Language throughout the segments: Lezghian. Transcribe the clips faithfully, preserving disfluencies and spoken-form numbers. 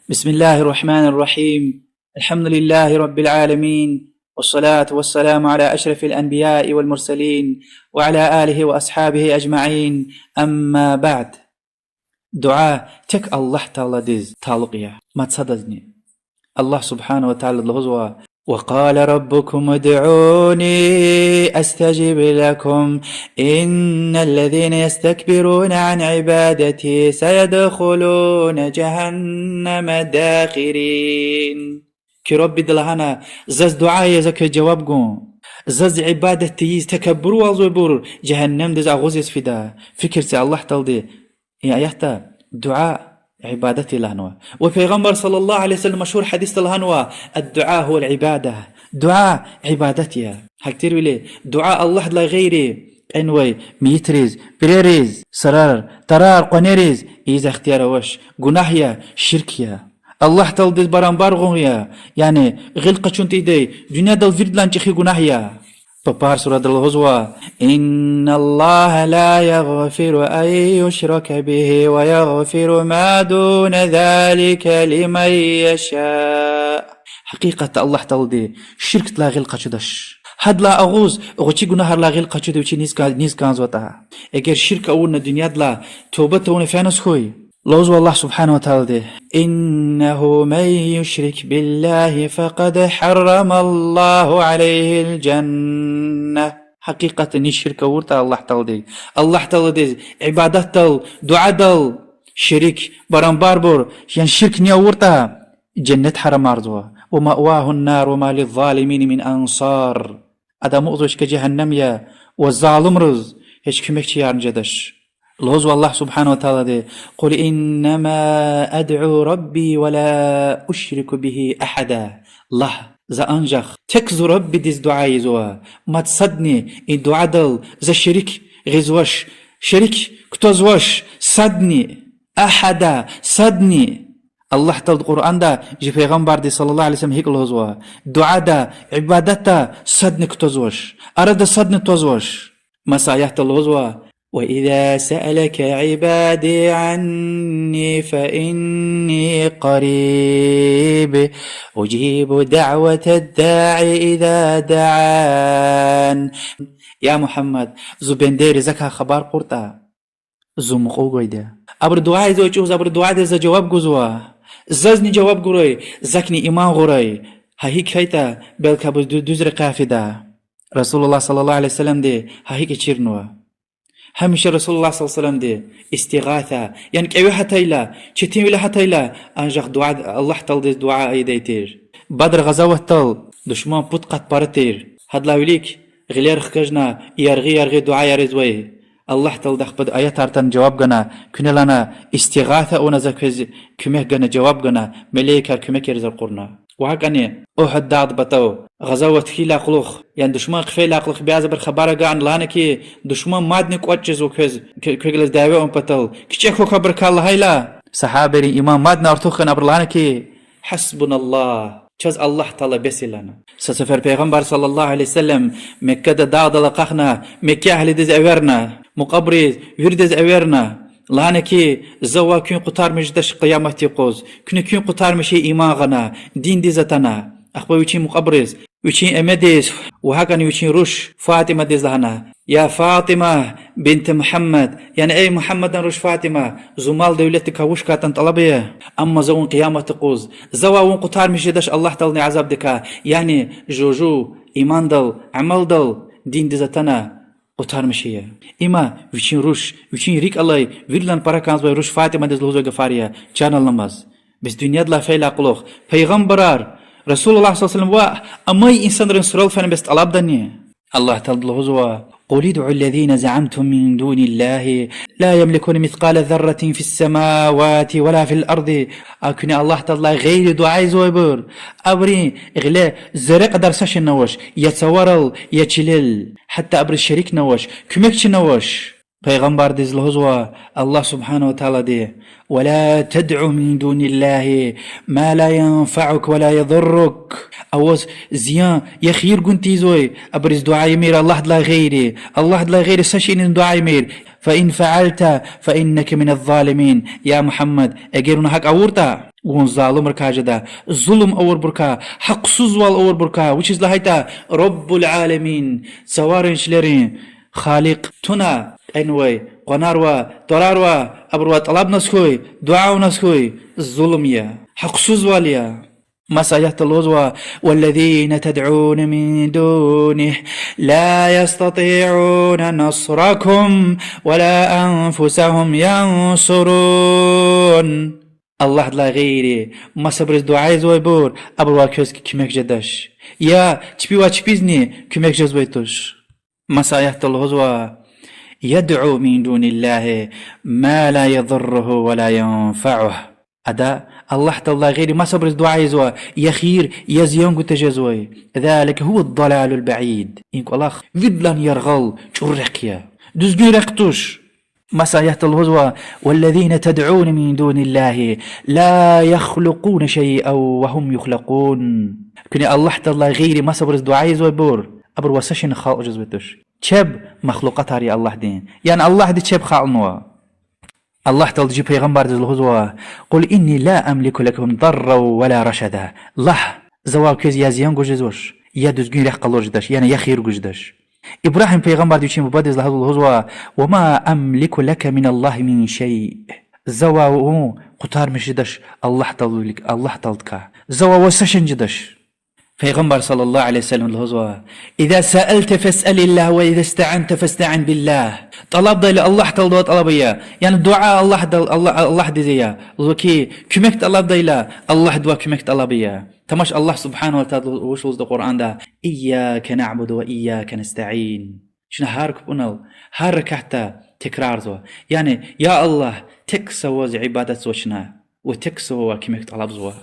بسم الله الرحمن الرحيم. الحمد لله رب العالمين. والصلاة والسلام على أشرف الأنبياء والمرسلين وعلى آله وأصحابه أجمعين. أما بعد. Дуьа тек Аллагь Тааладиз талукь я, мад садазни. Аллагь سبحانه وتعالى лугьузва: وقال ربكم ادعوني أستجب لكم إن الذين يستكبرون عن عبادتي سيدخلون جهنم داخرين. Куь Раббиди лагьана: Заз дуьа ая, За квез жаваб гун. Заз ибадат тийиз такаббурвалзавайбур жегьеннемдиз агъуз яз фида. Фикир це, Аллагь Таалади и аятда дуьа ибадат я лагьанва. Ва Пайгъамбар صلى الله عليه وسلم машгьур гьадисда лагьанва: الدعاء هو العبادة. Дуьа ибадат я. Гьахьтинвиляй дуьа Аллагьдилай гъейри кьенвай мейитриз, пирериз, сарар, тарар, къванериз ийиз ихтияр авач, гунагь я, ширк я. Аллагь Тааладиз барамбар гъун я, яни гъил къачун тийидай дуьньядал виридалай чӀехи гунагь я. Папар сурада лугьузва: إن الله لا يغفر أن يشرك به ويغفر ما دون ذلك لمن يشاء. Гьакъикъатда Аллагь Таалади ширкдилай гъил къачудач. Гьадалай агъуз гъвечӀи гунагьрилай гъил къачудай вичи низ кӀан-, низ кӀанзаватӀа. Эгер ширк авуна дуьньядилай, туба тавуна фена хьуй, лугьузва Аллагь سبحانه وتعالى: إنه من يشرك بالله فقد حرم الله عليه الجنة. Гьакъикъатда низ ширк авуртӀа Аллагь Таалади, Аллагь Тааладиз ибадатдал, дуьадал шерик, барамбарбур, яни ширк ни авуртӀа, женнет гьарамарзава. ومأواه النار وما للظالمين من أنصار. Адан амукьзавай чка жегьеннем я, ва залумриз гьич куьмекчиярни жедач. Лугьузва Аллагь سبحانه وتعالى: قل إنما أدعو ربي ولا أشرك به أحدا. Лагь: За анжах тек зи Раббидиз дуьа ийизва, мад садни и дуьадал за шерик гъизвач, шерик кутазвач садни, أحدا, садни. Аллагь Таалади Къуръанда чи Пайгъамбардиз صلى الله عليه وسلم гьикӀ лугьузва: дуьада, ибадатда садни кутазвач, арада садни твазвач. Маса аятда лугьузва: وإذا سألك عبادي عني فإني قريب أجيب دعوة الداع إذا دعان. Я Мугьаммад, зи бендейри закай хабар кьуртӀа, зун мукьув гвайди я. Абуру дуьа ийизвай чӀавуз абурун дуьадиз за жаваб гузва. Зазни жаваб гурай, закни иман гъурай. Гьа икӀ хьайитӀа, белки абуруз ду-, дуьз рекьяй фида. رسول الله صلى الله عليه وسلمди гьа икӀ чирнава. Гьамиша رسول الله صلى الله عليه وسلمди истигъаса, яни кӀеве гьатайла, четинвиле гьатайла, анжах дуьа, Аллагь Тааладиз дуьа ийидай тир. Бадр гъазаватдал душман пуд къат пара тир. Гьадалай вилик гъилер хкажна, яргъи-яргъи дуьаяр ийизвай. Аллагь Таалади ахпа аятар атана жаваб гана, куьне лагьана: истигъаса авуна, за квез куьмек гана, жаваб гана, малаикар куьмекариз акьурна. Ва гьакӀни Угьуд дагъдин патав гъазават хьайидалай кьулухъ, яни душман хъфейдалай кьулухъ бязибуру хабар гана, лагьана хьи, душман мадни кӀватӀ жезва квез, куь-, квекӀ галаз дяве авун патал, кичӀе квахь абурукай лагьайла, сагьабийрин иман мадни артух хьана, абуру лагьана хьи, حسبنا الله, чаз Аллагь Таала бес я лагьана. Са сефер Пайгъамбар صلى الله عليه وسلم Меккада дагъдал акьахна, Мекка агьлидиз эверна, мукьвабуруз, виридаз эверна, лагьана хьи, за ва куьн къутармиш жедач къияматдин юкъуз, куьне куьн къутармиш ая иман гъана, диндиз атана. Ахпа вичин мукьвабуруз, вичин эмедиз ва гьакӀни вичин руш ФатӀимадиз лагьана: يا فاطمة بنت محمد, яни эй Мугьаммадан руш ФатӀима, зи мал-девлетдикай вуч квайтӀани тӀалаб ая, амма за вун къияматдин юкъуз, за ва вун къутармиш жедач Аллагь Тааладин азабдикай, яни жув-жув имандал, амалдал, диндиз атана къутармиш ая. Има вичин руш, вичин рикӀ алай, виридалай пара кӀанзавай руш ФатӀимадиз лугьузвай гафар я, чан аламаз. Бес дуьньядилай фейидалай кьулухъ пайгъамбарар, رسول الله صلى الله عليه وسلم ва амай инсанрин сурал фена бес тӀалабдани? Аллагь Таалади лугьузва: قل ادعوا الذين زعمتم من دون الله لا يملكون مثقال ذرة في السماوات ولا في الأرض. А куьне Аллагь Тааладилай гъейри дуьа ийизвайбур, абурун гъиле зарра кьадар са шейни авач, я цаварал, я чилел, гьатта абуруз шерикни авач, куьмекчини авач. Пайгъамбардиз лугьузва Аллагь سبحانه وتعالىди: ولا تدع من دون الله ما لا ينفعك ولا يضرك. А ваз зиян я хийир гун тийизвай абуруз дуьа ийимир Аллагьдилай гъейри, Аллагьдилай гъейри са шейиниз дуьа ийимир. فإن فعلت فإنك من الظالمين. Я Мугьаммад, эгер вуна гьакӀ авуртӀа, Вун залумрикай жеда, зулум авурбурукай, гьахъсузвал авурбурукай, вучиз лагьайтӀа Раббул Аламин, цаварин чилерин Халикь туна, кьенвай, къванервай, тӀварарвай, абурувай тӀалабназ хьуй, дуьа авуназ хьуй, зулум я, гьахъсузвал я. Маса аятда лугьузва: والذين تدعون من دونه لا يستطيعون نصركم ولا أنفسهم ينصرون. Аллагьдилай гъейри масабуруз дуьа ийизвайбур, абурувай квез куьмек жедач. Я чпивай чпизни куьмек жезвай туш. Маса аятда лугьузва: يدعو من دون الله ما لا يضره ولا ينفعه. Ада Аллагь Тааладилай гъейри масабуруз дуьа ийизва, я хийир, я зиян гуз тежезвай. ذلك هو الضلال البعيد. И кӀвалах виридалай яргъал чӀуру рехъ я. Дуьзгуьн рехъ туш. Маса аятда лугьузва: والذين تدعون من دون الله لا يخلقون شيئا وهم يخلقون. Куьне Аллагь Тааладилай гъейри масабуруз дуьа ийизвайбур, абурувай са шейни халкь жезвай туш. Чеб махлукьатар я Аллагьдин. Яни Аллагьди чеб халкьнава. Аллагь Таалади чи пайгъамбардиз лугьузва: قل إني لا أملك لكم ضرا ولا رشدا. Лагь, завай квез я зиян гуз жезвач, я дуьзгуьн рехъ къалуриз жедач, яни я хийир гуз жедач. Ибрагьим пайгъамбарди вичин бубадиз лагьайла лугьузва: وما أملك لك من الله من شيء. Завай вун къутармиш жедач Аллагь Тааладилай вилик, Аллагь Тааладикай. Завай ваз са шейни жедач. Пайгъамбар صلى الله عليه وسلم лугьузва: إذا سألت فاسأل الله وإذا استعنت فاستعن بالله. ТӀалабдайла Аллагь Тааладивай тӀалаб ая, яни дуьа Аллагьдал-, Аллагь-, Аллагьдиз ая. Лугьузва хьи, куьмек тӀалабдайла Аллагьдивай куьмек тӀалаб ая. Тамаш, Аллагь سبحانه وتعالى вуч лугьузва Къуръанда: إياك نعبد وإياك نستعين. Чна гьар капӀунал, гьар ракатда текрарзава. Яни, я Аллагь, тек са ваз ибадатзава чна ва тек са вавай куьмек тӀалабзава.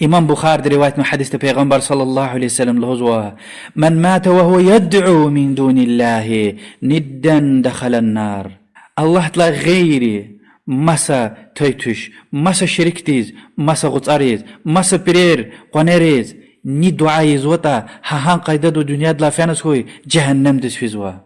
Имам Бухариди риваятнавай гьадисда Пайгъамбар صلى الله عليه وسلم лугьузва: من مات وهو يدعو من دون الله ندا دخل النار. Аллагьдилай гъейри маса тай-туш, маса шерикдиз, маса гъуцариз, маса пирер, къванериз ни дуьа ийизватӀа, гьа гьа къайдада дуьньядилай феназ хьуй, жегьеннемдиз физва.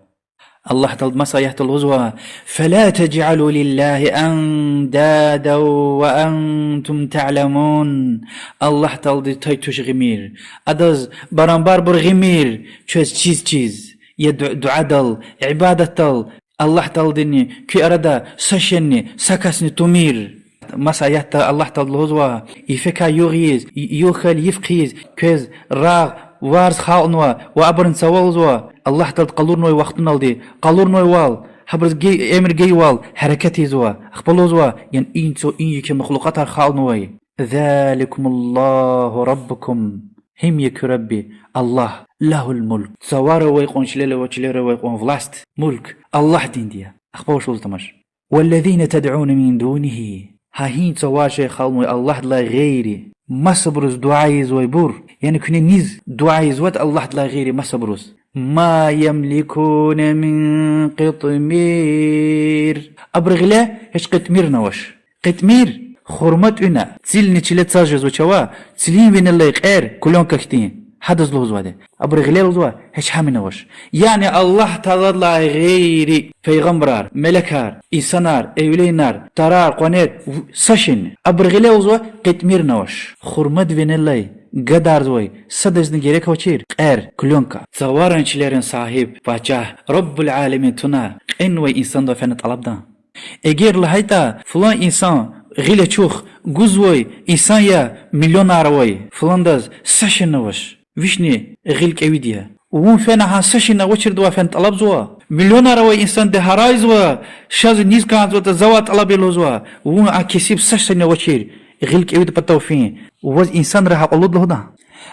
Аллагь Таалади маса аятда лугьузва: فلا تجعلوا لله أندادا وأنتم تعلمون. Аллагь Тааладиз тай-туш гъимир, Адаз барамбарбур гъимир, квез чиз-чиз, я ду-, дуьадал, ибадатдал, Аллагь Тааладини куь арада са шейни, са касни тумир. Маса аятда Аллагь Таалади лугьузва: йифекай югъ ийиз, югъ хьайила йиф хъийиз квез рагъ, варз халкьнава ва абурун цава лугьузва, Аллагь Таалади къалурнавай вахтуналди къалурнавайвал, гьабуруз гьи эмир гайивал гьерекат ийизва. Ахпа лугьузва, яни и цо-, и еке махлукьатар халкьнавай. ذلكم الله ربكم. Гьим я куь Рабби? Аллагь. له الملك. Цавара авай кьван, чилел ава-, чилера авай кьван власть, мулк Аллагьдинди я. Ахпа вуч лугьуз тамаш. والذين تدعون من دونه. Гьа гьи цавар шей халкьнавай Аллагьдилай гъейри масабуруз дуьа ийизвайбур, яни куьне низ дуьа ийизватӀа Аллагьдилай гъейри масабуруз, ما يملكون من قطمير. Абурун гъиле гьич къитмирни авач. Къитмир хурма тӀуьна, цилни чиле цаз жезвач ава, цилин винелай кьер, клёнка хьтин, гьадаз лугьузвайди. Абурун гъиле лугьузва гьич гьамни авач. Яни Аллагь Тааладилай гъейри пайгъамбарар, мелекар, инсанар, эвлияар, тарар, къванер, в-, са шейни. Абурун гъиле лугьузва къитмирни авач. Хурмадин винелай гадарзавай, садазни герек авачир кьер, клёнка. Цаварин чилерин сагьиб, пачагь, Раббул Аламин туна, кьенвай инсандивай фена тӀалабда. Эгер лагьайтӀа, флан инсан гъил ачух гузвай инсан я, миллионар авай, фландаз са шейни авач, вични гъил кӀевиди я. Вун фена гьа са шейни авачирдивай фена тӀалабзава? Миллионар авай инсанди гьарайзава, шаз низ кӀанзаватӀа, завай тӀалаб ая лугьузва. Вун а кесиб са шейни авачир гъил кӀевидай патав фин, ваз инсанри гьа кӀвале лугьуда?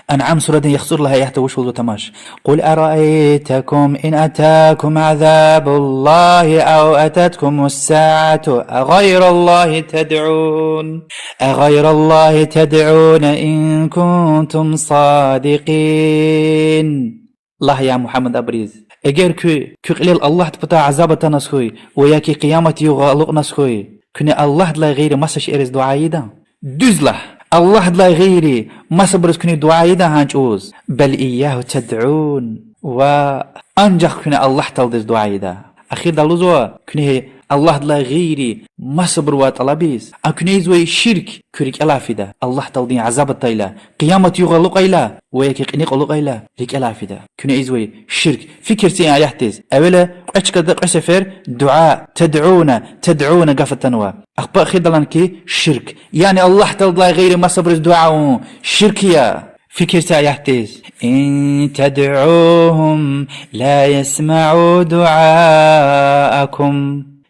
Анъам сурадин яхцӀур лагьай аятда вуч лугьузва тамаш. قل أرأيتكم إن أتاكم عذاب الله أو أتتكم الساعة أغير الله تدعون أغير الله تدعون إن كنتم صادقين. Лагь, я Мугьаммад, абуруз: эгер куь, куь кьилел Аллагьдин патай азаб атанваз хьуй ва яки къиямат югъ алукьназ хьуй, куьне Аллагьдилай гъейри маса шейэриз дуьа ийида? Дуьз лагь, Аллагьдилай гъейри масабуруз куьне дуьа ийида гьа чӀавуз? بل إياه تدعون. Ва анжах куьне Аллагь Тааладиз дуьа ийида. Эхирда лугьузва куьне Аллагьдилай гъейри масабурувай тӀалабиз, а куьне ийизвай ширк куь рикӀелай фида. Аллагь Тааладин азаб атайла, къиямат югъ алукьайла ва я кӀани кьиникь алукьайла рикӀелай фида. Куьне ийизвай ширк. Фикир це и аятдиз. Эвела кьве чкада кьве сефер дуьа, тадъуна, тадъуна гаф атанва. Ахпа эхирдалди ки ширк. Яни Аллагь Тааладилай гъейри масабуруз дуьа авун ширк я. Фикир це аятдиз. إن تدعوهم لا يسمعوا دعاءكم.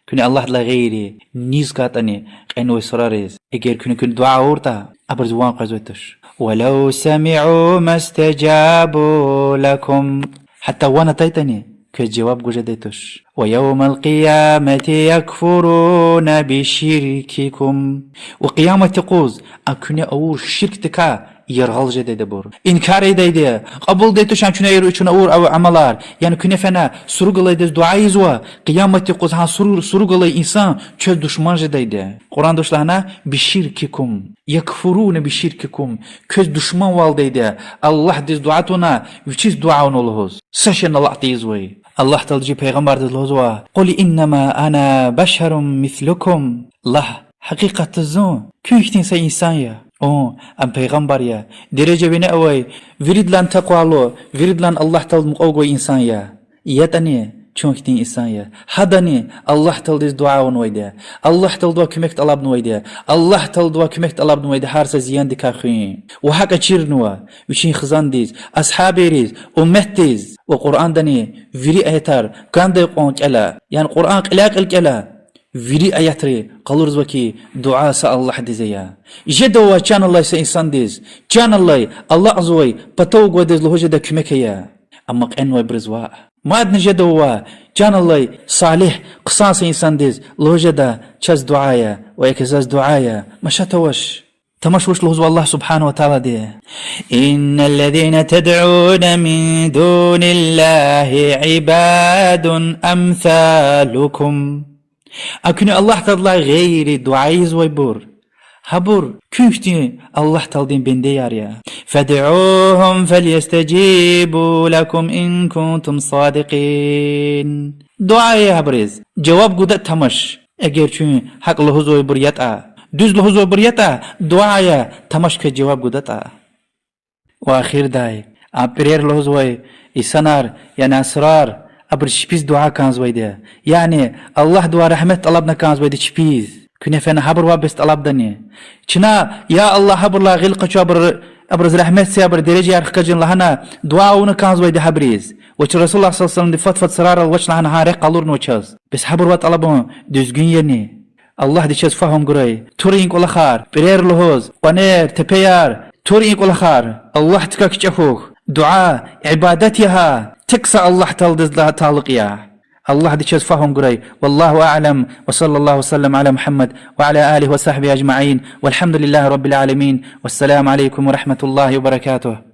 Куьне Аллагьдилай гъейри низ катӀани кьенвай сурариз, эгер куьне куьн дуьа авуртӀа, абуруз ван къвезвай туш. ولو سمعوا ما استجابوا لكم. Гьатта ван атайтӀани, квез жаваб гуз жедай туш. ويوم القيامة يكفرون بشرككم. Ва къиямат юкъуз а куьне авур ширкдикай яргъал жедайди абур. Инкар ийидайди я, кьабулдай туш а куьне авур, чун авур амалар. Яни куьне фена суру галайдаз дуьа ийизва, къиямат юкъуз гьа суру, суру галай инсан квез душман жедайди я. Къуранда вуч лагьана? بشرككم. يكفرون بشرككم. Квез душманвалдайди я. Аллагьдиз дуьа туна, вичиз дуьа авуна лугьуз. Са шейни алакь тийизвай. Аллагь Таалади пайгъамбардиз лугьузва: قل إنما أنا بشر مثلكم. Лагь, гьакъикъатда зун куьн хьтин са инсан я. Ун, ам пайгъамбар я. Дережа вине авай, виридалай такъвалу, виридалай Аллагь Тааладиз мукьув гвай инсан я. ЯтӀани чун хьтин инсан я. Гьадани Аллагь Тааладиз дуьа авунвайди я. Аллагь Тааладивай куьмек тӀалабнавайди я. Аллагь Тааладивай куьмек тӀалабнавайди гьар са зияндикай хуьн. Ва гьакӀ чирнава вичин хизандиз, асгьабийриз, умметдиз. Ва Къуръандани вири аятар кӀандай кьван кӀела, яни Къуръан кьиляй-кьил кӀела, вири аятри къалурзава хьи, дуьа са Аллагьдиз ая. Жеда ваъ, чан алай са инсандиз, чан алай алакьзавай, патав гвайдаз лугьуз жеда куьмек ая. Амма кьенвайбуруз ваъ. Мадни жеда ваъ, чан алай салигь, хъсан са инсандиз лугьуз жеда: чаз дуьа ая ва я ки заз дуьа ая. Машат авач. Тамаш вуч лугьузва Аллагь سبحانه وتعالىди: إن الذين تدعون من دون الله عباد أمثالكم. А куьне Аллагь Тааладилай гъейри дуьа ийизвайбур, гьабур куьн хьтин Аллагь Тааладин бендеяр я. فادعوهم فليستجيبوا لكم إن كنتم صادقين. Дуьа ая гьабуриз, жаваб гудатӀа тамаш. Эгер чун гьакӀ лугьузвайбур ятӀа, дуьз лугьузвайбур ятӀа, дуьа ая тамаш, квез жаваб гудатӀа. Ва эхирдай, а пӀирер лугьузвай инсанар, яни асрар, абуруз чпиз дуьа кӀанзавайди я. Яни Аллагьдивай рагьмет тӀалабна кӀанзавайди чпиз. Куьне фена гьабурувай бес тӀалабдани? Чна, я Аллагь, гьабурулай гъил къачу, абур-, абуруз рагьмет це, абурун дережаяр хкажун лагьана, дуьа авуна кӀанзавайди гьабуриз. Ва чи رسول الله صلى الله عليه وسلمди фад-фад срарал авач лагьана гьа рехъ къалурнавачаз. Бес гьабурувай тӀалабун дуьзгуьн яни? Аллагьди чаз фагьум гурай. Тур и кӀвалахар, пӀирер лугьуз, къванер, тепеяр, тур и кӀвалахар. Аллагьдикай кичӀе хьухь. Дуьа ибадат я гьа, тек са Аллагь Тааладиз талукь я. Аллагьди чаз фагьум гурай. والله أعلم، وصلى الله وسلم على محمد وعلى آله وصحبه أجمعين، والحمد لله رب العالمين، والسلام عليكم ورحمة الله وبركاته.